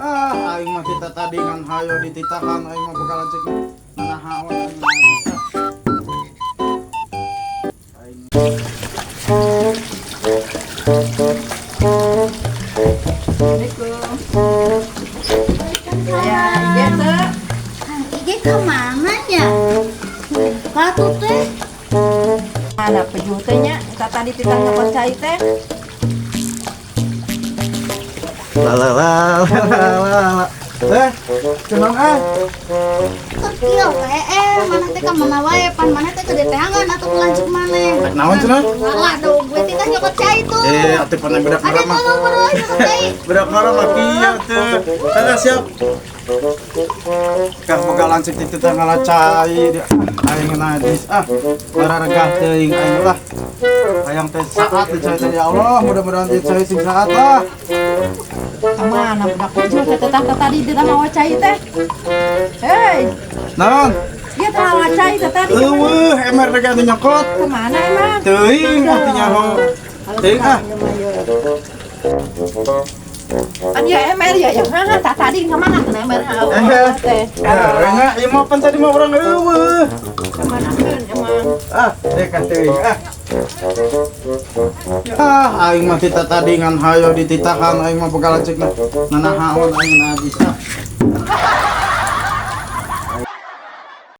Ah, aing mah tita tadi ngan hayo dititahan, aing mah bakalan cek nanahaon aing mah. Aing. Assalamualaikum. Ya, gitu. Kang Ije kemana nya? Katu teh. Ada pejuh teh nya, eta tadi titah nyokot cai teh. La la la la la la. Eh, cenong ah. Keur kieu we mana teh ka mana wae, pan mana teh ke deteangan atuh ku lanceuk maneh. Rek naon cenah? Salah dong, gue titah nyokot cai tuh. Eh, atuh pan budak Ada marah mah. tolong bro, nyokot cai. Budak marah mah kieu teh. Kakak siap. Kang boga lanceuk titah ngala cai dia. Aing najis ah. Bararegah teuing aing lah. Hayang teh saat di cai teh, ya Allah, mudah-mudahan di cai sing saat lah. Kemana budak pejuh teh tetah tadi titah mawa cai teh? Hei, Naon? Dia teh mawa cai teh tadi. Eueuh, emer teh atuh nyokot. Kemana emang? Teuing ah teu nyaho. Teuing ah. Kan ya emer ya, ya mana tak tadi kemana kan emer Eh, teh. Eh, nya ieu mah pan tadi mah urang eueuh. Kemana kan emang? Ah, dek ah teuing ah. Ah, aing mah tita tadi ngan hayo dititahan, aing mah bakalan cek nanahaon aing najis ah.